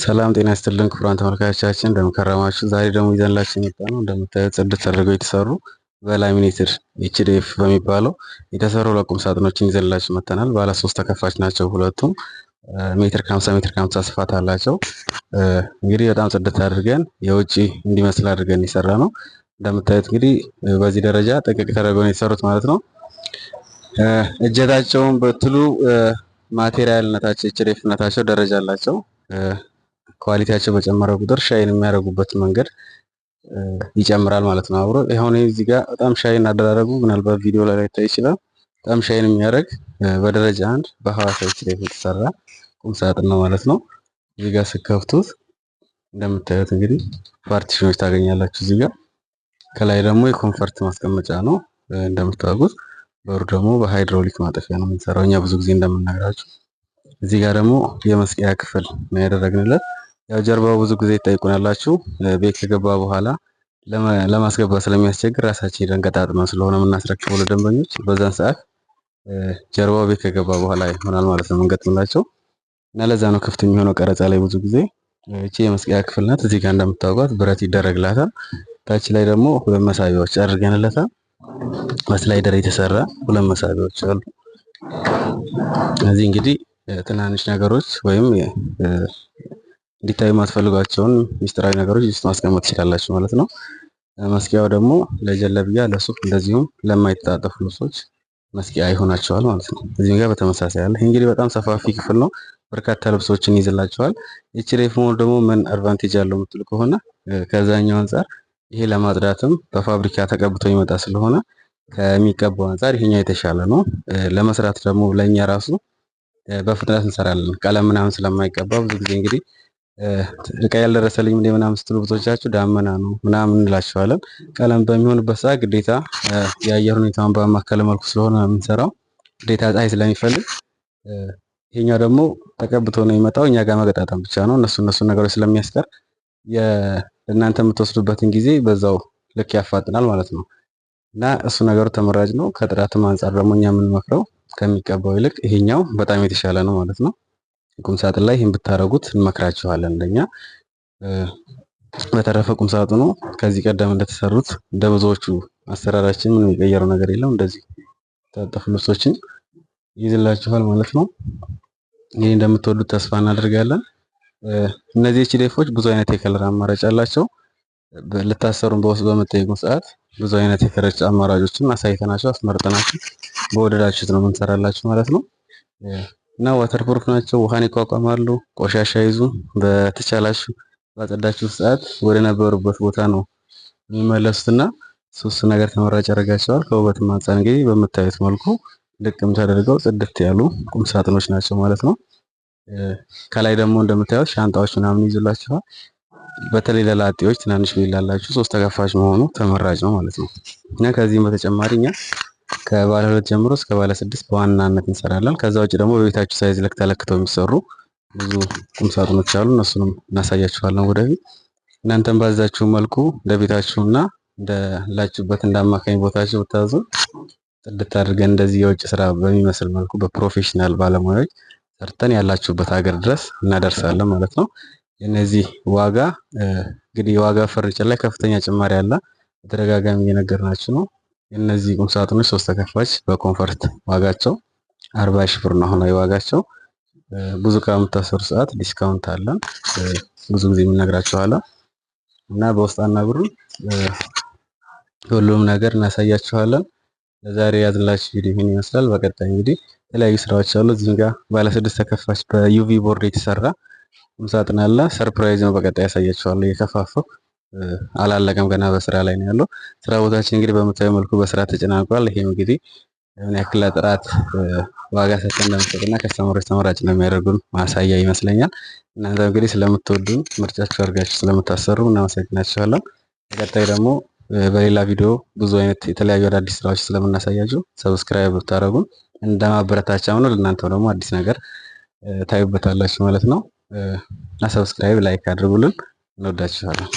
ሰላም ጤና ይስጥልን ክቡራን ተመልካቾቻችን፣ እንደምን ከረማችሁ? ዛሬ ደግሞ ይዘንላችሁ የመጣነው እንደምታዩት ጽድት ተደርገው የተሰሩ በ laminated HDF በሚባለው የተሰሩ ለቁም ሳጥኖችን ይዘንላችሁ መጥተናል። ባለ ሶስት ተከፋች ናቸው። ሁለቱም ሜትር ከ50 ሜትር ከ50 ስፋት አላቸው። እንግዲህ በጣም ጽድት አድርገን የውጭ እንዲመስል አድርገን የሰራነው። እንደምታዩት እንግዲህ በዚህ ደረጃ ጥንቅቅ ተደርገው ነው የተሰሩት ማለት ነው። እጀታቸውን በትሉ material ነታቸው HDF ነታቸው ደረጃ አላቸው። Quality ያቸው በጨመረ ቁጥር shine የሚያደርጉበት መንገድ ይጨምራል ማለት ነው። አብሮ አሁን እዚህ ጋር በጣም shine አደራረጉ ምናልባት ቪዲዮ ላይ ላይታይ ይችላል። በጣም shine የሚያደርግ በደረጃ አንድ በሐዋሳ HDF የተሰራ ቁም ሳጥን ነው ማለት ነው። እዚህ ጋር ስከፍቱት እንደምታዩት እንግዲህ partition ኖች ታገኛላችሁ። እዚህ ጋር ከላይ ደግሞ የ comfort ማስቀመጫ ነው እንደምታውቁት። በሩ ደግሞ በሃይድሮሊክ ማጠፊያ ነው የምንሰራው እኛ ብዙ ጊዜ እንደምንነግራችሁ። እዚህ ጋር ደግሞ የመስቀያ ክፍል ነው ያደረግንለት። ያው ጀርባው ብዙ ጊዜ ይጠይቁናላችሁ። ቤት ከገባ በኋላ ለማስገባት ስለሚያስቸግር ራሳችን ሄደን ገጣጥመን ስለሆነ የምናስረክበው ለደንበኞች በዛን ሰዓት ጀርባው ቤት ከገባ በኋላ ይሆናል ማለት ነው የምንገጥምላቸው እና ለዛ ነው ክፍት የሚሆነው ቀረጻ ላይ ብዙ ጊዜ። እቺ የመስቀያ ክፍል ናት። እዚህ ጋር እንደምታውቋት ብረት ይደረግላታል። ታች ላይ ደግሞ ሁለት መሳቢያዎች አድርገንለታል። በ slider የተሰራ ሁለት መሳቢያዎች አሉ። እዚህ እንግዲህ ትናንሽ ነገሮች ወይም እንዲታዩ የማትፈልጓቸውን ሚስጥራዊ ነገሮች ውስጥ ማስቀመጥ ትችላላችሁ ማለት ነው። መስቂያው ደግሞ ለጀለብያ፣ ለሱፍ እንደዚሁም ለማይተጣጠፉ ልብሶች መስቂያ ይሆናቸዋል ማለት ነው። እዚህ ጋር በተመሳሳይ አለ። ይህ እንግዲህ በጣም ሰፋፊ ክፍል ነው። በርካታ ልብሶችን ይይዝላቸዋል። HDF መሆኑ ደግሞ ምን advantage አለው የምትሉ ከሆነ ከዛኛው አንጻር ይሄ ለማጽዳትም በፋብሪካ ተቀብቶ ይመጣ ስለሆነ ከሚቀባው አንጻር ይሄኛው የተሻለ ነው። ለመስራት ደግሞ ለእኛ ራሱ በፍጥነት እንሰራለን። ቀለም ምናምን ስለማይቀባ ብዙ ጊዜ እንግዲህ እቃ ያልደረሰልኝ እንደ ምናምን ስትሉ ብዙዎቻችሁ ዳመና ነው ምናምን እንላችኋለን። ቀለም በሚሆንበት ሰዓት ግዴታ የአየር ሁኔታውን ባማከለ መልኩ ስለሆነ የምንሰራው ግዴታ ፀሐይ ስለሚፈልግ፣ ይሄኛው ደግሞ ተቀብቶ ነው የሚመጣው። እኛ ጋር መገጣጠም ብቻ ነው። እነሱ ነገሮች ስለሚያስቀር እናንተ የምትወስዱበትን ጊዜ በዛው ልክ ያፋጥናል ማለት ነው። እና እሱ ነገሩ ተመራጭ ነው። ከጥራትም አንጻር ደግሞ እኛ የምንመክረው ከሚቀባው ይልቅ ይሄኛው በጣም የተሻለ ነው ማለት ነው። ቁም ሳጥን ላይ ይህን ብታረጉት እንመክራችኋለን እንደኛ። በተረፈ ቁም ሳጥኑ ከዚህ ቀደም እንደተሰሩት እንደ ብዙዎቹ አሰራራችን ምንም የቀየረው ነገር የለም። እንደዚህ ታጠፉ ልብሶችን ይይዝላችኋል ማለት ነው። ይህ እንደምትወዱት ተስፋ እናደርጋለን። እነዚህ HDF ኦች ብዙ አይነት የ color አማራጭ አላቸው። ልታሰሩን በውስጥ በምትጠይቁን ሰዓት ብዙ አይነት የ color አማራጮችን አሳይተናቸው አስመርጠናቸው በወደዳችሁት ነው የምንሰራላችሁ ማለት ነው። እና waterproof ናቸው፣ ውሃን ይቋቋማሉ፣ ቆሻሻ ይዙ። በተቻላችሁ ባጸዳችሁ ሰዓት ወደ ነበሩበት ቦታ ነው የሚመለሱትና ሶስት ነገር ተመራጭ ያደርጋቸዋል። ከውበትም አንጻር እንግዲህ በምታዩት መልኩ ልቅም ተደርገው ጽድት ያሉ ቁም ሳጥኖች ናቸው ማለት ነው። ከላይ ደግሞ እንደምታዩት ሻንጣዎች ምናምን ይዙላችኋል። በተለይ ለላጤዎች ትናንሽ ቤት ላላችሁ ሶስት ተከፋች መሆኑ ተመራጭ ነው ማለት ነው። እና ከዚህም በተጨማሪ እኛ ከባለ ሁለት ጀምሮ እስከ ባለ ስድስት በዋናነት እንሰራለን። ከዛ ውጭ ደግሞ በቤታችሁ size ልክ ተለክተው የሚሰሩ ብዙ ቁም ሳጥኖች አሉ። እነሱንም እናሳያችኋለን ወደፊት። እናንተም ባዛችሁ መልኩ ለቤታችሁና እንዳላችሁበት እንደ አማካኝ ቦታችሁ ብታዙ ጽድት አድርገን እንደዚህ የውጭ ስራ በሚመስል መልኩ በ professional ባለሙያዎች ሰርተን ያላችሁበት ሀገር ድረስ እናደርሳለን ማለት ነው። የነዚህ ዋጋ እንግዲህ የዋጋ ፈርኒቸር ላይ ከፍተኛ ጭማሪ አለ። በተደጋጋሚ እየነገርናችሁ ነው። የነዚህ ቁም ሳጥኖች ሶስት ተከፋች በ comfort ዋጋቸው 40,000 ብር ነው አሁናዊ ዋጋቸው። ብዙ እቃ በምታሰሩ ሰዓት discount አለን፣ ብዙ ጊዜ የምነግራችኋለን እና በውስጥ አናግሩን፣ ሁሉም ነገር እናሳያችኋለን። ለዛሬ ያዝንላችሁ ቪዲዮ ይህን ይመስላል። በቀጣይ እንግዲህ የተለያዩ ስራዎች አሉ። እዚህ ጋር ባለ ስድስት ተከፋች በ UV board የተሰራ ቁም ሳጥን አለ። Surprise ነው። በቀጣይ ያሳያችኋለሁ። እየከፋፈው አላለቀም፣ ገና በስራ ላይ ነው ያለው። ስራ ቦታችን እንግዲህ በምታዩ መልኩ በስራ ተጨናንቋል። ይሄም እንግዲህ ምን ያክል ለጥራት ዋጋ ሰጥተን እንደምንሰጥና customer ኦች ተመራጭ እንደሚያደርጉን ማሳያ ይመስለኛል። እናንተ እንግዲህ ስለምትወዱን ምርጫችሁ አድርጋችሁ ስለምታሰሩ እናመሰግናችኋለን። በቀጣይ ደግሞ በሌላ ቪዲዮ ብዙ አይነት የተለያዩ አዳዲስ ስራዎች ስለምናሳያችሁ subscribe ብታደርጉን እንደ ማበረታቻ ነው። ለእናንተው ደግሞ አዲስ ነገር ታዩበታላችሁ ማለት ነው። እና subscribe like አድርጉልን። እንወዳችኋለን።